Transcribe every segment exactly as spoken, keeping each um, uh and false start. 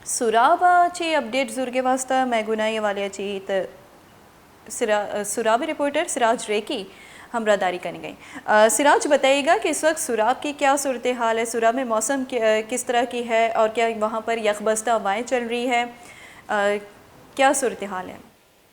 سراب آ چی اپڈیٹ زرگے واسطہ میں گناہی حوالے آ چی تے سرا-، سراب رپورٹر سراج ریکی ہمراہ داری کننگ ء۔ آ، سراج، بتائیے گا کہ اس وقت سراب کی کیا صورتحال ہے، سراب میں موسم کی-، آ، کس طرح کی ہے اور کیا وہاں پر یخ بستہ ہوائیں چل رہی ہے؟ آ، کیا صورتحال ہے؟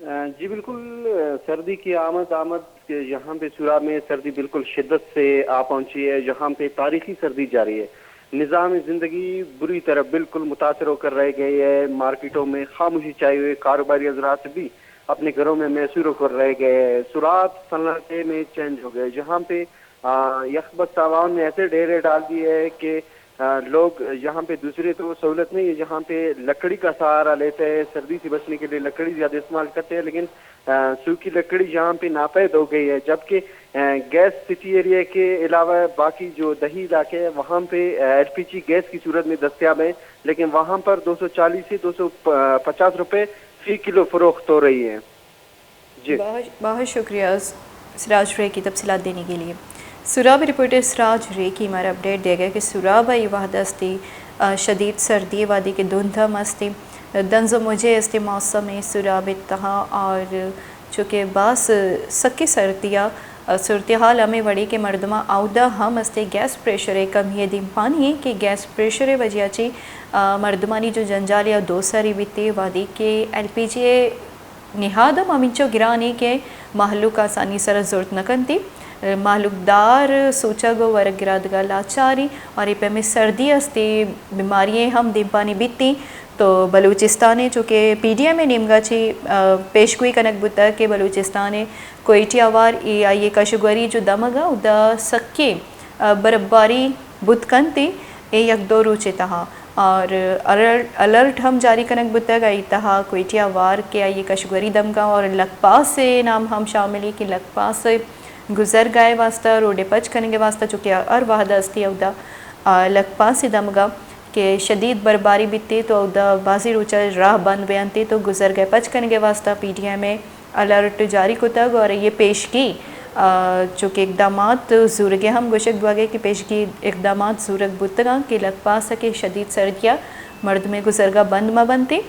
آ، جی بالکل، آ، سردی کی آمد آمد کہ یہاں پہ سوراب میں سردی بالکل شدت سے آ پہنچی ہے، یہاں پہ تاریخی سردی جاری ہے۔ نظام زندگی بری طرح بالکل متاثر ہو کر رہ گئی ہے، مارکیٹوں میں خاموشی چھائی ہوئی ہے، کاروباری حضرات بھی اپنے گھروں میں محصور ہو کر رہ گئے ہیں۔ سوراب سناٹے میں چینج ہو گئے، جہاں پہ آ، یخ بستہ ہواؤں نے ایسے ڈیرے ڈال دیے ہیں کہ، آ، لوگ یہاں پہ دوسرے تو سہولت نہیں ہے، جہاں پہ لکڑی کا سہارا لیتے ہیں، سردی سے بچنے کے لیے لکڑی زیادہ استعمال کرتے ہیں، لیکن، آ، سوکھی لکڑی یہاں پہ ناپید ہو گئی ہے، جبکہ، آ، گیس سٹی ایریا کے علاوہ باقی جو دیہی علاقے ہیں وہاں پہ، آ، ایل پی جی گیس کی صورت میں دستیاب ہے، لیکن وہاں پر دو سو چالیس سے دو سو پچاس روپے فی کلو فروخت ہو رہی ہے۔ جی۔ بہت، بہت شکریہ سراج رے کی تفصیلات دینے کے لیے۔ سراب رپورٹر سراج رے کی ہمارا اپڈیٹ دیا گیا کہ سراب ای وہد استی، آ، شدید سردی وادی کے دھند ہم استی، دنز و مجھے استی موسم سراب تہا اور چونکہ باس سکی سردیا، آ، صورتحال ہمے وڑی کہ مردماں اودا ہم استی گیس پریشر کمی دیم پانی کہ گیس پریشر وجہ چی، آ، مردمانی جو جنجال یا دو سری بیتی وادی کہ ایل پی جی نہاد ہم ہمینچو گران ء کہ مہلوک آسانی سرا زرت نہ کنتی۔ مہلوک دار، سوچگ و ورگ گرادگا لاچاری اور ای پیمے سردی استے بیماری ء ہم دیمپانی بیتی تو بلوچستان ء چونکہ پی ڈی ایم ء نیمگا چی، آ، پیشگوئی کنگ بوتگ کہ بلوچستان ء کوئٹہ آوار ای آئی ء کشگوری جو دمگ ء اودا سکیں، آ، برفباری بوت کنت ء اے یک دو روچ ء تہا۔ اور الرٹ، الرٹ ہم جاری کنگ بوتگ، آئی تہا کوئٹہ آوار کہ آئی کشگوری دمگاہ اور لکھ پاس ء نام ہم شامل ء کہ لکھ پاس گزرگاہ ء واسطہ، روڈ ء پچ کننگ ء واسطہ، چونکہ ہر وہد استی اودا، آ، لکھ پاس ء دمگاہ کہ شدید برفباری بیتے تو اودا بازی روچا راہ بند بیانتے تو گزرگاہ ء پچ کننگ ء واسطہ پی ڈی ایم ء الرٹ جاری کتگ اور یہ پیشگی، آ، چونکہ اقدامات زورگے ہم گوشگ بوگے کہ پیشگی اقدامات زورگ بوتگاں کہ لکھ پاس کہ شدید سردیا مردم گزرگا بند مہ بنتے۔